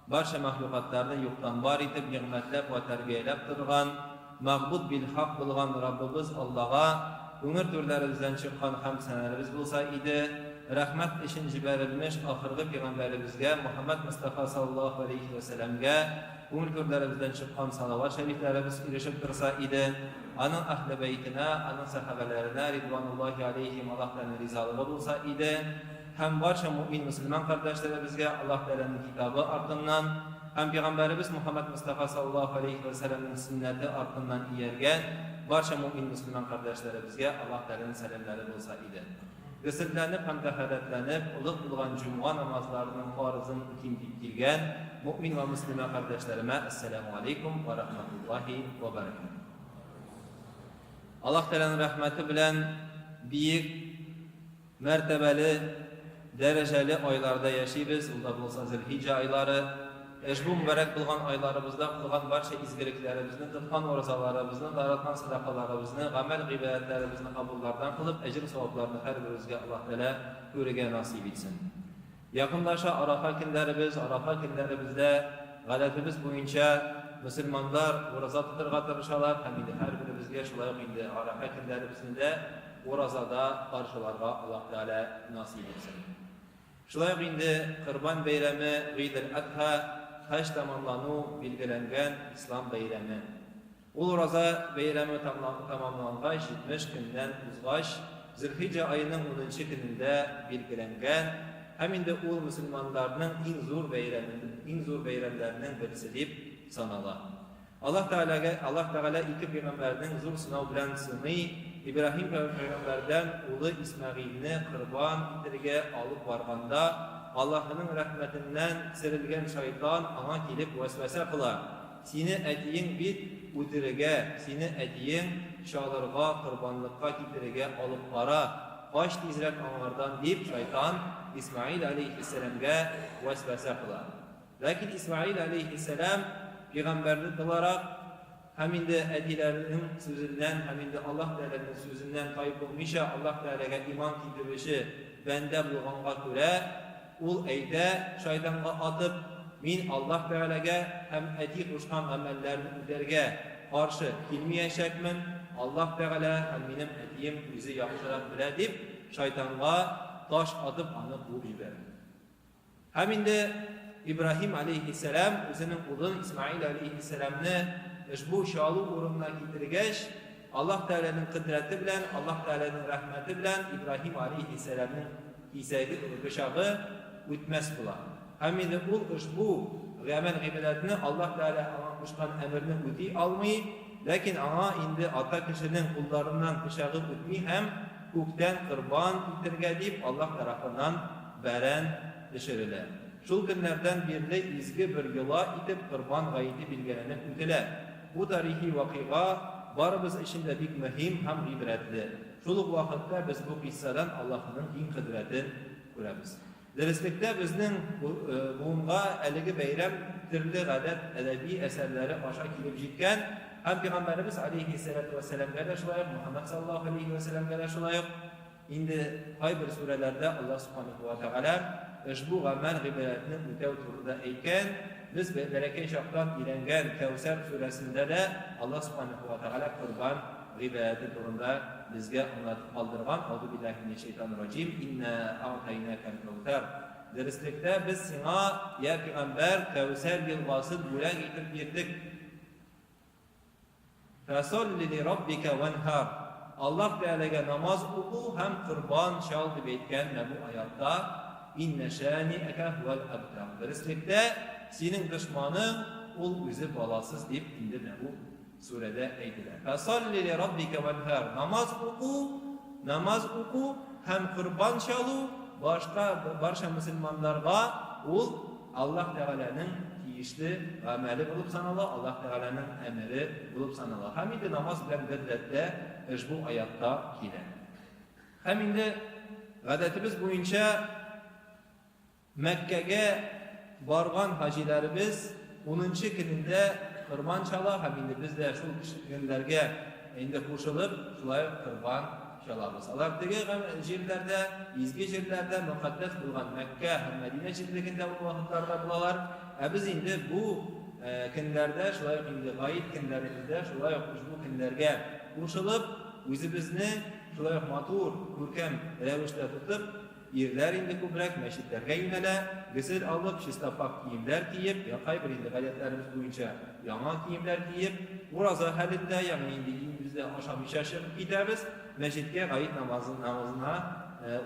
Барча мәхлукатларны юктан бар итеп, нигъмәтләп вә тәрбияләп торган, мәгъбуд бил-хак булган Раббыбыз Аллага күңел түрләребездән чыккан хәмд-сәнәләребез булса иде, рәхмәт өчен җибәрелмеш ахыргы пигамбәребезгә Мөхәммәд Мостафа саллаллаһу галәйһи вә сәлләмгә күңел түрләребездән чыккан салават шәрифләребез ирешеп торса иде, аның әһле бәйтенә, аның сәхабәләренә ридвануллаһи галәйһим Аллаһ Тәгаләнең ризалыгы булса иде. Һәм барча мөэмин-мөселман кардәшләребезгә Аллаһ Тәгаләнең Китабы артыннан һәм Пәйгамбәребез Мухәммәд Мостафа саллаллаһу галәйһи вә сәлләмнең сөннәте артыннан ияргән барча мөэмин-мөселман кардәшләребезгә Аллаһ Тәгаләнең сәламнәре булса иде. Госелләнеп һәм тәһарәтләнеп, олуг булган җомга намазларының фарызын үтим дип килгән мөэмин вә мөслимә кардәшләремә Әссәламү галәйкүм вә рахмәтуллаһи вә бәрәкәтүһ. Аллаһ Тәгаләнең рәхмәте белән биек Мәртәбәле, дәрәҗәле айларда яшибез, ул да булса Зөлхиҗҗә айлары. Ошбу мөбарәк булган айларыбызда кылган барча изгелекләребезне, тоткан уразаларыбызны, тараткан сәдакаларыбызны, гамәл-гыйбадәтләребезне кабуллардан кылып, әҗер-савапларны һәрберебезгә Аллаһ Тәгалә күрергә насыйп итсен. Якынлаша Арафа көннәребез, Арафа көннәребездә, гадәтебез буенча, мөселманнар ураза тотырга тырышалар һәм инде һәрберебезгә шулай ук инде Арафа көннәребезне дә уразада каршыларга Аллаһ Тәгалә насыйп итсен. Шулай ук инде Корбан бәйрәме, Гыйд-әл-Адха, хаҗ тәмамлану билгеләнгән ислам бәйрәме. Ул ураза бәйрәме тәмамлангач, 70 көннән узгач, Зөлхиҗҗә аеның унынчы көнендә билгеләнгән һәм инде ул мөселманнарның иң зур бәйрәмен, иң зур бәйрәмнәренең берсе дип санала. Аллаһ Тәгаләгә, Аллаһ Тәгалә ике пәйгамбәрнең зур сынау белән сыный, Ибраһим пәйгамбәрдән улы Исмәгыйльне корбан итергә алып барганда, Аллаһының рәхмәтеннән серелгән шайтан аңа килеп вәсвәсә кыла, Сине әтиең бит үтерергә, сине әтиең чалырга, корбанлыкка китерергә алып бара, кач тизрәк аңардан, дип, шайтан Исмәгыйль аләйһиссәламгә вәсвәсә кыла. Ләкин Исмәгыйль аләйһиссәлам пигамбәрлек буларак һәм инде әтиләренең сүзеннән һәм инде Аллаһ Тәгаләнең сүзеннән тайпылмыйча Аллаһ Тәгаләгә иман китерүче бәндә булганга күрә, Ул әйтә, шайтанга атып, Мин Аллаһ Тәгаләгә һәм әти кушкан гамәлләрне үтәргә каршы килмиячәкмен, Аллаһ Тәгалә һәм минем әтием үзе яхшырак белә, дип, шайтанга таш атып аны куып җибәрә. Һәм инде Ибраһим аләйһиссәлам үзенең улын Исмаил аләйһиссәламне ошбу чалу урынына китергәч, Аллаһ Тәгаләнең кодрәте белән, Аллаһ Тәгаләнең рәхмәте белән Ибраһим аләйһиссәламнең Кисәге, пычагы үтмәс була. Һәм инде ул ошбу гамәл-гыйбадәтне Аллаһ Тәгалә аңа кушкан әмерне үти алмый, ләкин аңа инде ата кешенең кулларыннан пычагы үтми һәм күктән корбан итергә дип Аллаһ тарафыннан бәрән төшерелә. Шул көннәрдән бирле изге бер йола итеп Корбан гаете билгеләнеп үтелә. Бу тарихи вакыйга барыбыз өчен дә бик мөһим һәм гыйбрәтле. Шул ук вакытта без бу кыйссадан Аллаһының киң кодрәтен күрәбез. Дөреслектә, безнең буынга әлеге бәйрәм төрле гадәт, әдәби әсәрләре аша килеп җиткән һәм Пәйгамбәребез алейһиссәләтү вәссәламгә дә шулай ук, Мөхәммәд саллаллаһу алейһи вәсәлләмгә дә шулай ук, Инде кайбер сүрәләрдә Аллаһ Сүбхәнәһү вә Тәгалә ошбу гамәл-гыйбадәтне үтәү турында әйткән. Без бәләкәй чактан өйрәнгән Кәүсәр сүрәсендә дә Аллаһ Сүбхәнәһү вә Тәгалә корбан гыйбадәте турында безгә аңлатып калдырган, Әгъузу биллаһи минәш-шәйтанир раҗим, Иннә агътәйнәкәл кәүсәр. Дөреслектә, без сиңа, йә пәйгамбәр, Кәүсәр елгасын бүләк итеп бирдек. Фәсалли ли раббика вәнһар, Аллаһ Тәгаләгә намаз уку һәм корбан чал дип әйткән менә бу аятта, Иннә шаниәкә һүәл әбтар, дөреслектә, синең дошманың, ул үзе баласыз дип инде менә бу сүрәдә әйтелә. Фәсалли ли раббика вәнһар, намаз уку, намаз уку һәм корбан чалу башка барча мөселманнарга ул Аллаһ Тәгаләнең тиешле гамәле булып санала, Аллаһ Тәгаләнең әмере булып санала. Һәм инде намаз белән бер рәттә ошбу аятта килә. Һәм инде гадәтебез буенча Мәккәгә барган хаҗиләребез унынчы көнендә корбан чала һәм инде без дә шул көннәргә инде кушылып, шулай ук корбан чалабыз. Алар теге җирләрдә, изге җирләрдә, мөкатдәс булган Мәккә һәм Мәдинә җирлегендә ул вакытларда булалар. Ә без инде бу көннәрдә, шулай ук инде гает көннәребездә, шулай ук ошбу көннәргә кушылып, үзебезне шулай ук матур, күркәм рәвештә тотып, ирләр инде күбрәк мәчетләргә юнәлә, гөсел алып, чиста пакь киемнәр киеп, я кайбер инде гадәтләребез буенча яңа киемнәр киеп, ураза хәлендә, ягъни инде өебездә ашамыйча чыгып китәбез, мәчеткә гает намазы намазына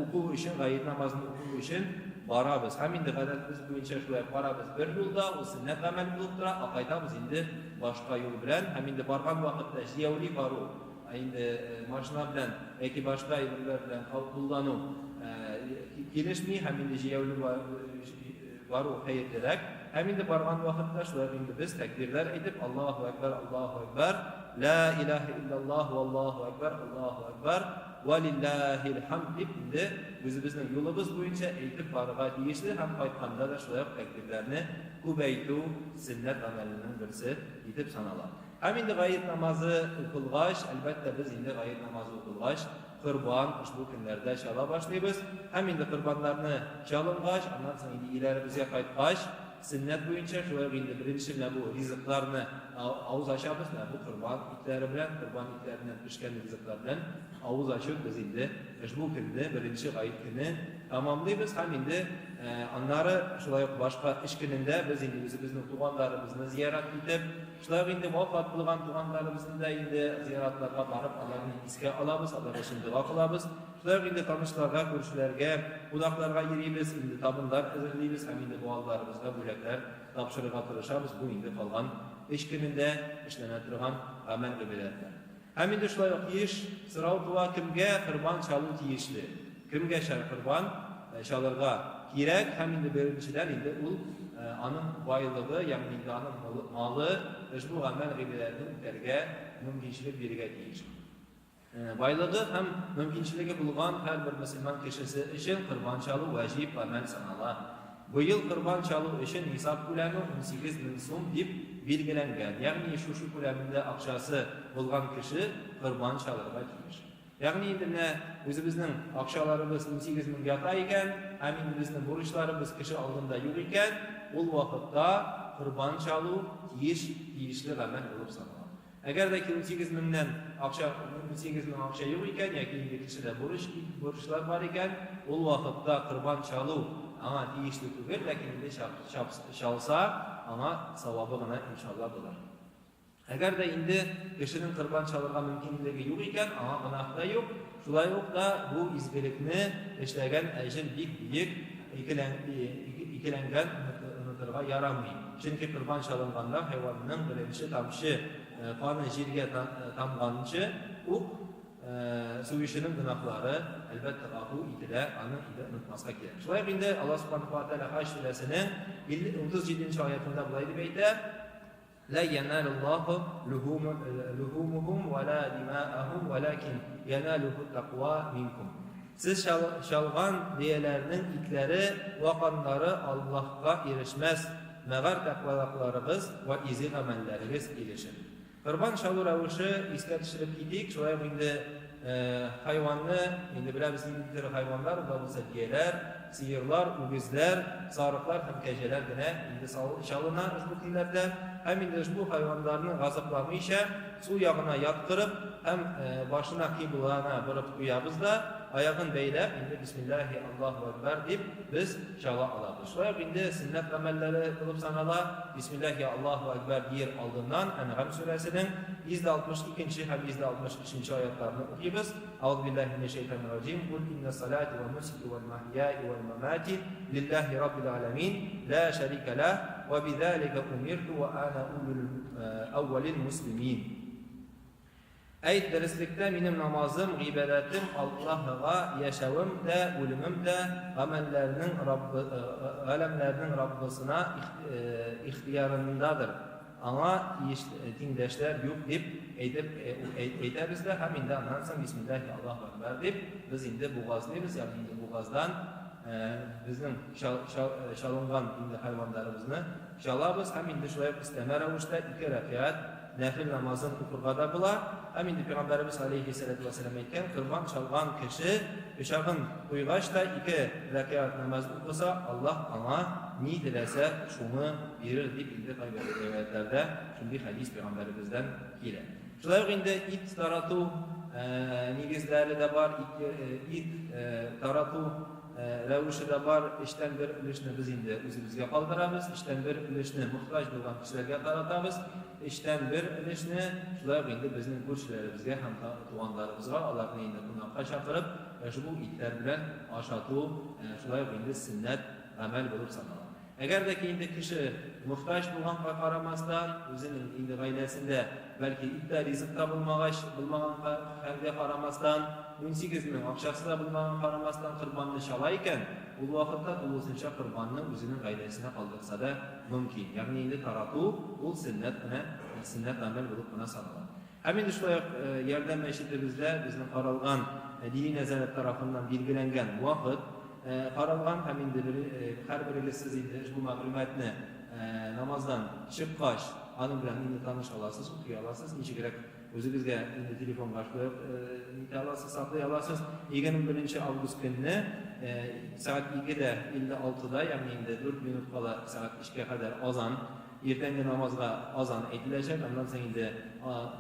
уку өчен, гает намазын уку өчен барабыз. Һәм инде гадәтебез буенча шулай барабыз бер юлда, ул сөннәт гамәл булып тора, ә кайтабыз инде башка юл белән. Һәм инде барган вакытта җәяүли бару, ә инде машина белән яки башка әйберләр белән куллану килешми, һәм инде җәяүле бару хәерлерәк. Һәм инде барган вакытта шулай ук инде без тәкбирләр әйтеп, Аллаһу әкбәр, Аллаһу әкбәр, ла илаһа иллаллаһ, валлаһу әкбәр, Аллаһу әкбәр, вә лиллаһил хамд дип инде үзебезнең юлыбыз буенча әйтеп барырга тиешле һәм кайтканда да шулай ук тәкбирләрне күбәйтү сөннәт гамәленең берсе итеп санала. Һәм инде гает намазы укылгач, әлбәттә, без инде гает намазы укылгач, корбан ошбу көннәрдә чала башлыйбыз. Һәм инде корбаннарны чалынгач, аннан соң инде өйләребезгә кайткач, сөннәт буенча шулай ук инде беренче менә бу ризыкларны авыз ачабыз, менә бу корбан итләре белән, корбан итләреннән пешкән ризыклар белән авыз ачып, без инде ошбу көнне, беренче гает көне тәмамлыйбыз һәм инде аннары шулай ук башка эш көнендә без инде үзебезнең туганнарыбызны зиярат итеп, Шулай ук инде вафат булган туганнарыбызны да инде зыяратларга барып, аларны искә алабыз, алар өчен дога кылабыз. Шулай ук инде танышларга, күршеләргә, кунакларга йөрибез, инде табыннар әзерлибез һәм инде балаларыбызга бүләкләр тапшырырга тырышабыз. Бу инде калган өч көнендә эшләнә торган гамәл-гыйбадәтләр. Һәм инде шулай ук еш сорау туа, кемгә корбан чалу тиешле? Кемгә корбан чалырга кирәк? Һәм инде беренчедән инде ул аның байлыгы, ягъни инде аның малы ошбу гамәл-гыйбадәтне үтәргә мөмкинчелек бирергә тиеш. Байлыгы һәм мөмкинчелеге булган һәрбер мөселман кешесе өчен корбан чалу вәҗиб гамәл санала. Быел корбан чалу өчен нисаб күләме 18 мең сум дип билгеләнгән, ягъни шушы күләмендә акчасы булган кеше корбан чалырга тиеш. Ягъни инде менә үзебезнең акчаларыбыз 18 мең ята икән, һәм инде безнең бурычларыбыз кеше алдында юк икән, ул вакытта корбан чалу тиеш, тиешле гамәл булып санала. Әгәр дә ки 18 меңнән акча, 18 мең акча юк икән, яки инде кешедә бурыч, бурычлар бар икән, ул вакытта корбан чалу аңа тиешле түгел, ләкин инде чап, чап, чалса, аңа савабы гына иншалла булыр. Әгәр дә инде кешенең корбан чалырга мөмкинлеге юк икән, аңа гөнаһ та юк, шулай ук та бу изгелекне эшләгән әҗер бик биек, икелән, икеләнгән, онытырга ярамый. Чөнки корбан чалынганда хайванның беренче тамчы каны җиргә тамганчы ук суючының гөнаһлары, әлбәттә, гафу ителә, аны инде онытмаска кирәк. Шулай ук инде Аллаһ Субханаһу ва Тәгалә Хаҗ сүрәсенең 37 нче аятында болай дип әйтә: Лә яналуллаһу лухумухум ва ла димаахум, валакин яналуху таква минкум. Сез чалган дөяләрнең итләре вә каннары Аллаһка ирешмәс, мәгәр тәкъвалыкларыгыз вә изге гамәлләрегез ирешер. Корбан чалу рәвеше искә төшереп китик, шулай ук инде хайванны, инде беләбез нинди төр хайваннар, ул да булса дөяләр, сыерлар, үгезләр, сарыклар һәм кәҗәләр генә инде чалына ошбу көннәрдә. Һәм инде ошбу хайваннарны газапламыйча, сул ягына яткырып һәм башына кыйбланы борып куябыз да, аягын бәйләп, инде Бисмиллаһи Аллаһу әкбәр дип без чала алабыз. Шулай ук инде сөннәт гамәлләре булып санала, Бисмиллаһи Аллаһу әкбәр диер алдыннан Әнгам сүрәсенең 162 нче һәм 163 нче аятларны укыйбыз, Әгъузу биллаһи минәш шәйтанир раҗим, Кул иннә салати вә нусуки вәл махьяи вәл мамати лиллаһи раббил галәмин, ла шәрикә ләһ, вә бидәликә умирту вә ана әүвәлил муслимин. Әйт, дөреслектә минем намазым, гыйбадәтем Аллаһыга, яшәвем дә, үлемем дә гамәлләрнең Раббы, галәмнәрнең Раббысына ихтыярындадыр, Аңа тиеш, тиңдәшләр юк дип әйтеп әйтәбез дә һәм инде аннан соң Бисмиллаһи Аллаһу әкбәр дип без инде бугазлыйбыз, ягъни инде бугаздан безнең чалынган инде хайваннарыбызны чалабыз һәм инде шулай ук өстәмә рәвештә ике рәкәгать нәфел намазын укырга да була. Һәм инде Пәйгамбәребез алейһиссәләтү вәссәлам әйткән, корбан чалган кеше пычагын куйгач та ике рәкәгать намаз укыса, Аллаһ аңа ни теләсә, шуны бирер, дип инде кайбер риваятьләрдә шундый хәдис пәйгамбәребездән килә. Шулай ук инде ит тарату нигезләре дә бар, ит тарату рәвеше дә бар. Өчтән бер өлешне без инде үзебезгә калдырабыз, өчтән бер өлешне мохтаҗ булган кешеләргә таратабыз, өчтән бер өлешне шулай ук инде безнең күршеләребезгә һәм туганнарыбызга, аларны инде кунакка чакырып, ошбу итләр белән ашату шулай ук инде сөннәт гамәл булып санала. Әгәр дә ки инде кеше мохтаҗ булганга карамастан, үзенең инде гаиләсендә бәлки ит тә, ризык та булмагач, булмаганга хәлгә карамастан, 18 мең акчасы да булмаганга карамастан корбанны чала икән, ул вакытта тулысынча корбанны үзенең гаиләсенә калдырса да мөмкин. Ягъни инде тарату ул сөннәт кенә, сөннәт гамәл булып кына санала. Һәм инде шулай ук Ярдәм мәчетебездә безнең каралган Дини нәзарәт тарафыннан билгеләнгән вакыт каралган һәм инде һәрберегез сез инде ошбу мәгълүматны намаздан чыккач аның белән инде таныша аласыз, укый аласыз, ничегрәк үзегезгә инде телефонга шулай ук нитә аласыз, саклый аласыз. 21 нче август көнне сәгать 2 дә 56да, ягъни инде 4 минут кала сәгать 3кә кадәр азан, Иртәнге намазга азан әйтеләчәк, аннан соң инде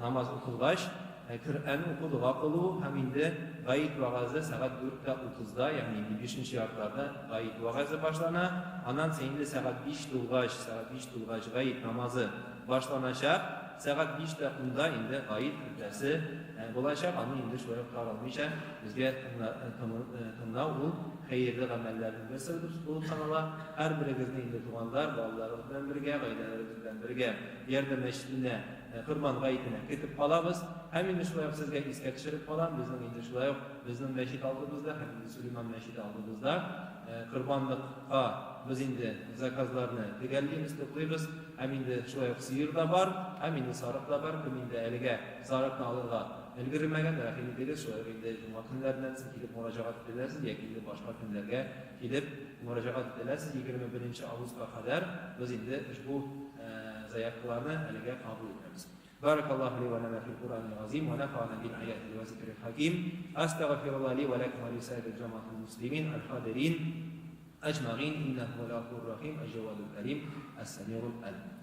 намаз укылгач, Коръән уку, дога кылу һәм инде гает вәгазе сәгать 4 тә 30да, ягъни инде бишенче яртыларда гает вәгазе башлана. Аннан соң инде сәгать 5 тулгач, сәгать 5 тулгач гает намазы башланачак. Сәгать 5 тә 10да инде гает хөтбәсе булачак. Аны инде шулай ук таралмыйча безгә тыңлау ул хәерле гамәлләрнең берсе булып санала. Һәрберегезне инде, туганнар, балаларыгыз белән бергә, гаиләләрегез белән бергә Ярдәм мәчетенә Корбан гаетенә көтеп калабыз. Һәм инде шулай ук сезгә искә төшереп калам, безнең инде шулай ук безнең мәчет алдыбызда һәм инде Сөләйман мәчете алдыбызда корбанлыкка без инде заказларны төгәллибез, туплыйбыз. Һәм инде шулай ук сыер да бар, һәм инде сарык та бар. Кем инде әлегә сарыкны алырга өлгермәгән, рәхим итегез, шулай ук инде җомга көннәреннән соң килеп мөрәҗәгать итә аласыз яки инде башка көннәргә килеп мөрәҗәгать итә аласыз. 21 августка кадәр без инде ошбу заявкаларны әлегә кабул итәбез. بارك الله لي ولنا في القرآن العظيم ونفعنا بالآيات والذكر الحكيم أستغفر الله لي ولكم ولسائر الجماعة المسلمين الحاضرين أجمعين إنه هو الغفور الرحيم الجواد الكريم السميع العليم.